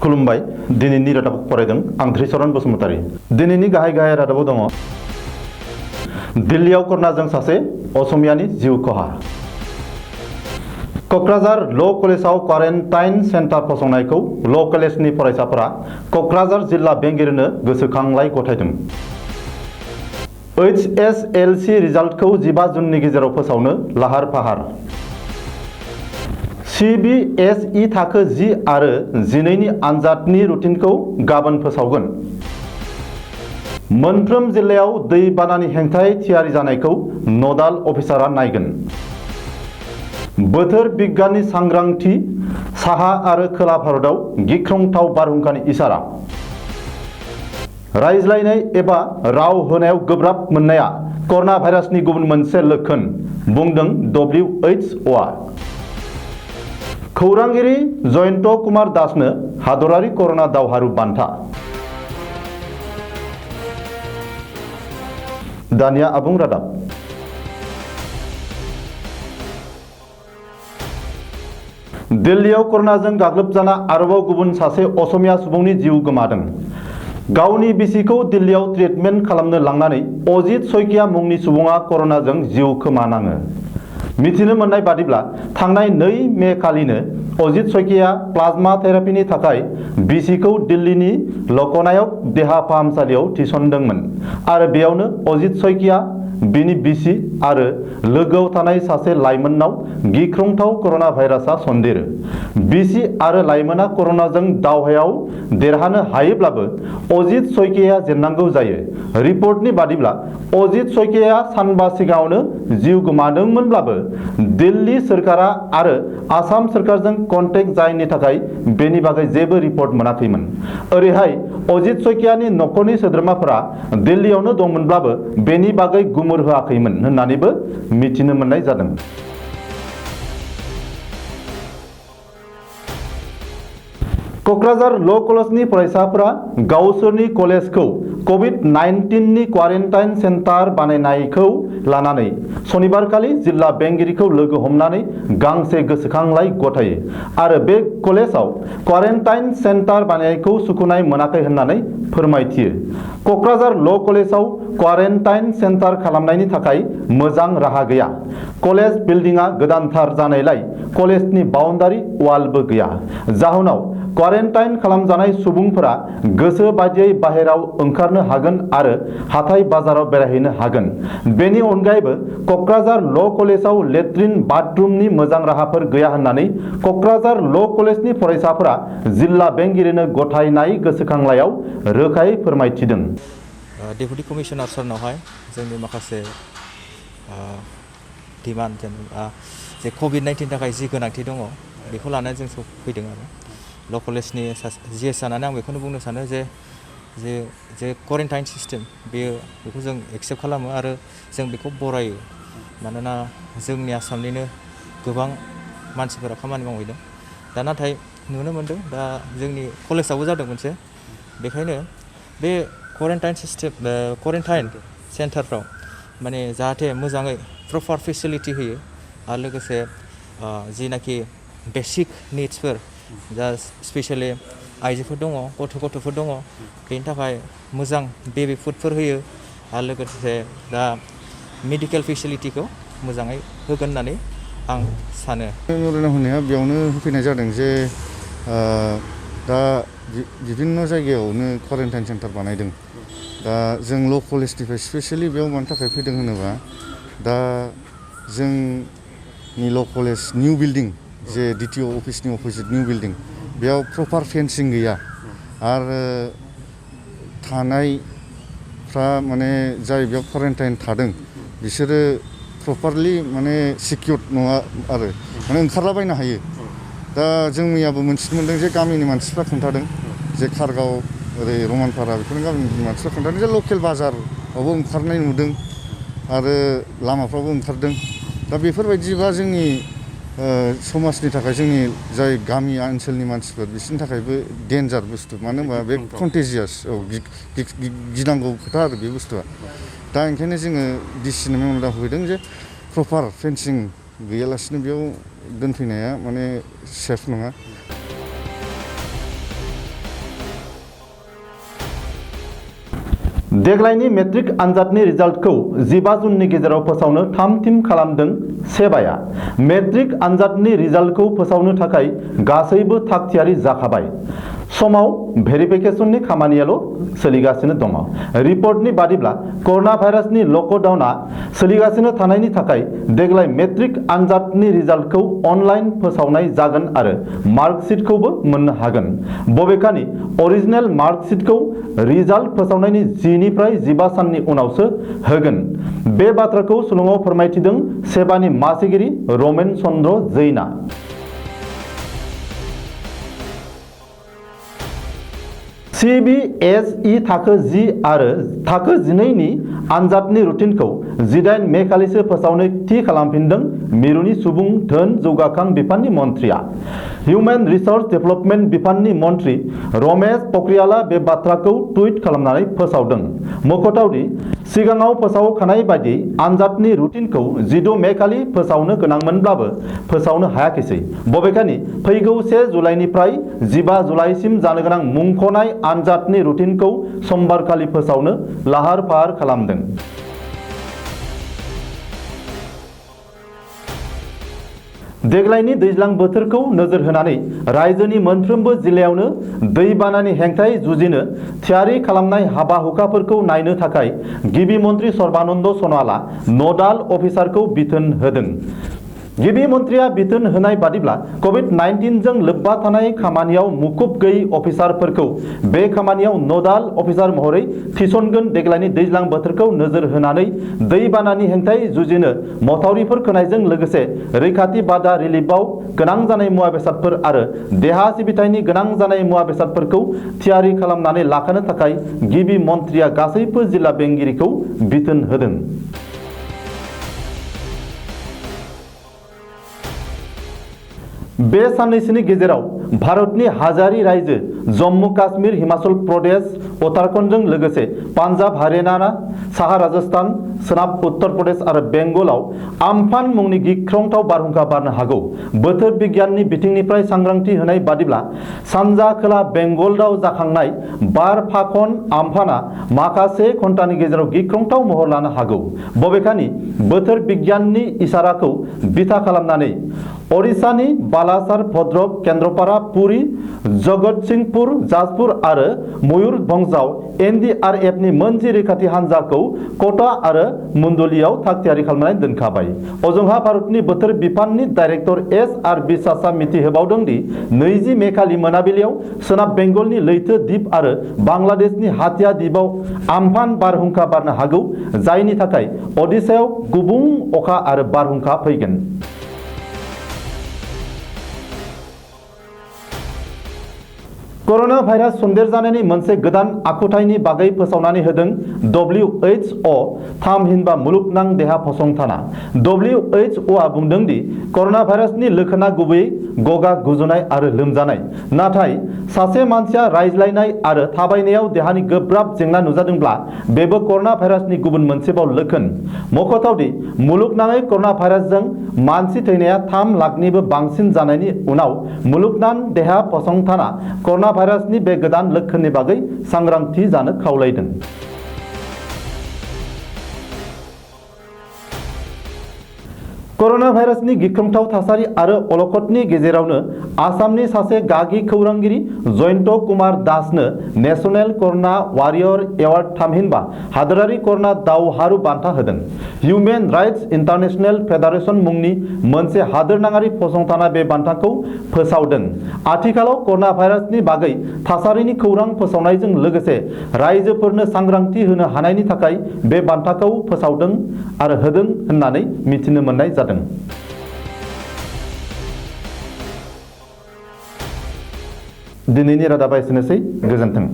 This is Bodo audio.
खुलुमबाय दिनैनि रादाबखौ फरायदों आं धृचरन बसुमतारी। दिनैनि गाहाय रादाबाव दङ दिल्लीयाव कर'नाजों सासे असमियानि जिउ खहा। क'क्राझार ल' कलेजाव क्वारेन्टाइन सेन्टार फसंनायखौ ल' कलेजनि फरायसाफोरा क'क्राझार जिल्ला बेंगिरिनो गोसोखांलाइ गथायदों। HSLC रिजाल्टखौ 15 जुननि गेजेराव फोसावनो लाहार फाहार। CBSE थाखो 10 आरो 12 नि आनजादनि रुटिनखौ गाबोन फोसावगोन। मोनफ्रोम जिल्लायाव दैबानानि हेंथायै थियारि जानायखौ नडाल अफिसारआ नायगोन। बोथोर बिगियाननि सांग्रांथि, साहा आरो खोला भारतआव गिख्रंथाव बारहुंखानि इसारा। रायज्लायनाय एबा राव होनायाव गोब्राब मोननाया कर'ना भाइरासनि गुबुन मोनसे लक्षण, बुंदों WHOआ। खौरांगिरि जयन्त कुमार दासनो हादरारि कर'ना दावहारु बान्था। दानिया आबुं रादाब। दिल्लीयाव कर'नाजों गाग्लोबजाना आरोबाव गुबुन सासे असमिया सुबुंनि जिउ गोमादों। गावनि बिसिखौ दिल्लीयाव ट्रिटमेन्ट खालामनो लांनानै अजित सयकिया मुंनि सुबुङा कर'नाजों जिउ खोमानाङो। मिथिनो मोननाय बादिब्ला थांनाय 2 मे खालिनो अजित सयकिया प्लाज्मा थेरापिनि थाखाय बिसिखौ दिल्लीनि लकनायक देहा फाहामसालियाव थिसनदोंमोन आरो बेयावनो अजित सयकिया, बिनि बिसि आरो लोगोआव थानाय सासे लाइमोननाव गिख्रंथाव कर'ना भाइरासआ सन्देरो। बिसि आरो लाइमोना कर'नाजों दावहायाव देरहानो हायोब्लाबो अजित सयकियाया जेननांगौ जायो। रिपर्टनि बादिब्ला अजित सयकियाया सानबा सिगाङावनो जिउ गोमादोंमोनब्लाबो दिल्ली सोरखारा आरो आसाम सोरखारजों कन्टेक्ट जायैनि थाखाय बेनि बागै जेबो रिपर्ट मोनाखैमोन। ओरैहाय अजित सयकियानि नखरनि सोद्रोमाफोरा दिल्लीयावनो दंमोनब्लाबो बेनि बागै गुमुर होआखैमोन होननानैबो मिथिनो मोननाय जादों। क'क्राझार ल' कलेजनि फरायसाफोरा गावसोरनि कलेजखौ COVID-19 नि क्वारेन्टाइन सेन्टार बानायनायखौ लानानै सनिबारखालि जिल्ला बेंगिरिखौ लोगो हमनानै गांसे गोसोखांलाइ गथायो आरो बे कलेजाव क्वारेन्टाइन सेन्टार बानायनायखौ सुखुनाय मोनाखै होननानै फोरमायथियो। क'क्राझार ल' कलेजाव क्वारेन्टाइन सेन्टार खालामनायनि थाखाय मोजां राहा गैया। कलेज बिल्डिंआ गोदानथार जानायलाय कलेजनि बाउन्डारि वालबो गैया। जाहोनाव क्वारेन्टाइन खालामजानाय सुबुंफोरा गोसो बादियै बाहेराव ओंखारनो हागोन आरो हाथाय बाजाराव बेरायहैनो हागोन। बेनि अनगायैबो क'क्राझार ल' कलेजाव लेट्रिन बाथरुमनि मोजां राहाफोर गैया होननानै क'क्राझार ल' कलेजनि फरायसाफोरा जिल्ला बेंगिरिनो गथायनाय गोसोखांलाइयाव रोखायै फोरमायथिदों। डेपुटि कमिशनार सारनावहाय जोंनि माखासे डिमान्ड जेनेबा जे COVID-19 थाखाय जि गोनांथि दङ बेखौ लानानै जों फैदों आरो ल' कलेजनि GS जानानै आं बेखौनो बुंनो सानो जे क्वारेन्टाइन सिस्टेम बेखौ जों एक्सेप्ट खालामो आरो जों बेखौ बरायो। मानोना जोंनि आसामनिनो गोबां मानसिफोरा खामानि मावहैदों। दा नाथाय नुनो मोनदों दा जोंनि कलेजावबो जादों मोनसे, बेखायनो बे क्वारेन्टाइन सेन्टारफ्राव माने जाहाथे मोजाङै प्रपार फेसिलिटि होयो आरो लोगोसे जिनाखि बेसिक निड्सफोर जा स्पेसियेलि आइजोफोर दङ, गथ'फोर दङ, बेनि थाखाय मोजां बेबि फुडफोर होयो आरो लोगोसे दा मेडिकेल फेसिलिटिखौ मोजाङै होगोन होननानै आं सानो। मेम'रेन्डाम होनाया बेयावनो होफैनाय जादों जे दा बिभिन्न जायगायावनो क्वारेन्टाइन सेन्टार बानायदों। दा जों ल' कलेजनिफ्राय स्पेसियेलि बेयाव मानि थाखाय फैदों होनोबा दा जोंनि ल' कलेज निउ बिल्डिं जे DTO अफिसनि अपोजिट निउ बिल्डिं बेयाव प्रपार फेन्सिं गैया आरो थानायफ्रा माने जाय बेयाव क्वारेन्टाइन थादों बिसोरो प्रपारलि माने सिकिउर्ड नङा आरो माने ओंखारलाबायनो हायो। दा जों मैयाबो मोनथिनो मोनदों जे गामिनि मानसिफ्रा खोन्थादों जे खारगाव ओरै रमानपारा बेफोरनो गामिनि मानसिफ्रा खोन्थादों जे लकेल बाजारावबो ओंखारनाय नुदों आरो लामाफ्रावबो ओंखारदों। दा बेफोरबायदिबा जोंनि समाजनि थाखाय जोंनि जाय गामि ओनसोलनि मानसिफोर बिसोरनि थाखायबो डेन्जार बुस्थु, मानो होनबा बे कन्टेजियास, गिनांगौ खोथा आरो बे बुस्थुआ। दा ओंखायनो जोङो डिसिनो मेम'रेन्डाम होदों जे प्रपार फेन्सिं गैयालासिनो बेयाव दोनफैनाया माने सेफ नङा। देग्लायनि मेट्रिक आनजादनि रिजाल्टखौ 15 जुननि गेजेराव फोसावनो थाम-थिम खालामदों सेबाया। मेट्रिक आनजादनि रिजाल्टखौ फोसावनो थाखाय गासैबो थाग-थियारि जाखाबाय। समाव भेरिफिकेशननि खामानियाल' सोलिगासिनो दङ। रिपर्टनि बादिब्ला कर'ना भाइरासनि लकडाउनआ सोलिगासिनो थानायनि थाखाय देग्लाय मेट्रिक आनजादनि रिजाल्टखौ अनलाइन फोसावनाय जागोन आरो मार्कशीटखौबो मोननो हागोन। बबेखानि अरिजिनेल मार्कशीटखौ रिजाल्ट फोसावनायनि 10 निफ्राय 15 साननि उनावसो होगोन। बे बाथ्राखौ सुलुङाव फोरमायथिदों सेबानि मासिगिरि रमेन चन्द्र जैनआ। CBSE थाखो 10 आरो थाखो 12 नि आनजादनि रुटिनखौ 18 मे खालिसो फोसावनो थि खालामफिनदों मिरुनि सुबुं धोन जौगाखां बिफाननि मन्थ्रिया। हिउमेन रिसोर्स डेभेलपमेन्ट बिफाननि मन्थ्रि रमेश पक्रियाला बे बाथ्राखौ टुइट खालामनानै फोसावदों। मख'थावदि सिगाङाव फोसावखानाय बायदि आनजादनि रुटिनखौ 16 मे खालि फोसावनो गोनांमोनब्लाबो फोसावनो हायाखिसै। बबेखानि फैगौ 1 जुलाइनिफ्राय 15 जुलाइसिम जानो गोनां मुंख'नाय आनजादनि रुटिनखौ समबारखालि फोसावनो लाहार-फाहार खालामदों। देग्लायनि दैज्लां बोथोरखौ नोजोर होनानै रायजोनि मोनफ्रोमबो जिल्लायावनो दैबानानि हेंथायै जुजिनो थियारि खालामनाय हाबा-हुखाफोरखौ नायनो थाखाय गिबि मन्थ्रि सर्बानन्द सन'वालआ नडाल अफिसारखौ बिथोन होदों। गिबि मन्थ्रिया बिथोन होनाय बादिब्ला कभिड-19 जों लोब्बा थानाय खामानियाव मुखुब गैयै अफिसारफोरखौ बे खामानियाव नडाल अफिसार महरै थिसनगोन। देग्लायनि दैज्लां बोथोरखौ नोजोर होनानै दैबानानि हेंथायै जुजिनो माथावरिफोर खोनायजों लोगोसे रैखाथि बादा रिलिफआव गोनां जानाय मुवा बेसादफोर आरो देहा सिबिथायनि गोनां जानाय मुवा बेसादफोरखौ थियारि खालामनानै लाखानो थाखाय गिबि मन्थ्रिया गासैबो जिल्ला बेंगिरिखौ बिथोन होदों। बे साननैसोनि गेजेराव भारतनि हाजारि रायजो जम्मु काश्मीर, हिमाचल प्रदेश, उत्तराखन्डजों लोगोसे पान्जाब, हारियाना, साहा राजस्थान, सोनाब उत्तर प्रदेश आरो बेंगलाव आम्फान मुंनि गिख्रंथाव बारहुंखा बारनो हागौ। बोथोर बिगियाननि बिथिंनिफ्राय सांग्रांथि होनाय बादिब्ला सानजा खोला बेंगलाव जाखांनाय बार फाखन आम्फाना माखासे घन्टानि गेजेराव गिख्रंथाव महर लानो हागौ। बबेखानि बोथोर बिगियाननि इसाराखौ बिथा खालामनानै ओडिशानि बालासार, भद्रक, केन्द्रपारा, पुरी, जगतसिंहपुर, जाजपुर आरो मयूरभंजआव NDRFनि मोनसे रैखाथि हान्जाखौ कोटा आरो मुन्दुलियाव थाग-थियारि खालामनानै दोनखाबाय। ओजोंहा भारतनि बोथोर बिफाननि डाइरेक्टर SR बिश्वासआ मिथिहोबावदों दि 20 मे खालि मोनाबिलियाव सोनाब बेंगलनि लैथो दिप आरो बांलादेशनि हाथिया दिपआव आम्फान बारहुंखा बारनो हागौ, जायनि थाखाय ओडिशायाव गुबुं अखा आरो बारहुंखा फैगोन। कर'ना भाइरास सन्देरजानायनि मोनसे गोदान आखुथायनि बागै फोसावनानै होदों WHO थामहिनबा मुलुगनां देहा फसंथाना। WHOआ बुंदों दि कर'ना भाइरासनि लक्षणा गुबैयै गगा, गुजुनाय आरो लोमजानाय। नाथाय सासे मानसिया रायज्लायनाय आरो थाबायनायाव देहानि गोब्राब जेंना नुजादोंब्ला बेबो कर'ना भाइरासनि गुबुन मोनसेबाव लक्षण। मख'थावदि मुलुगनाङै कर'ना भाइरासजों मानसि थैनाया 3 लाखनिबो बांसिन जानायनि उनाव मुलुगनां देहा फसंथाना कर'ना भाइरासनि बे गोदान लक्षणनि बागै सांग्रांथि जानो खावलायदों। कर'ना भाइरासनि गिख्रंथाव थासारि आरो अलखदनि गेजेरावनो आसामनि सासे गागि खौरांगिरि जयन्त कुमार दासनो नेशनेल कर'ना वारियर एवार्ड थामहिनबा हादोरारि कर'ना दावहारु बान्था होदों। हिउमेन राइट्स इन्टारनेशनेल फेडारेसन मुंनि मोनसे हादोरनाङारि फसंथाना बे बान्थाखौ फोसावदों। आथिखालाव कर'ना भाइरासनि बागै थासारिनि खौरां फोसावनायजों लोगोसे रायजोफोरनो सांग्रांथि होनो हानायनि थाखाय बे बान्थाखौ फोसावदों आरो होदों होननानै मिथिनो मोननाय जादों। दिनैनि रादाबा एसेनोसै। गोजोन्थों।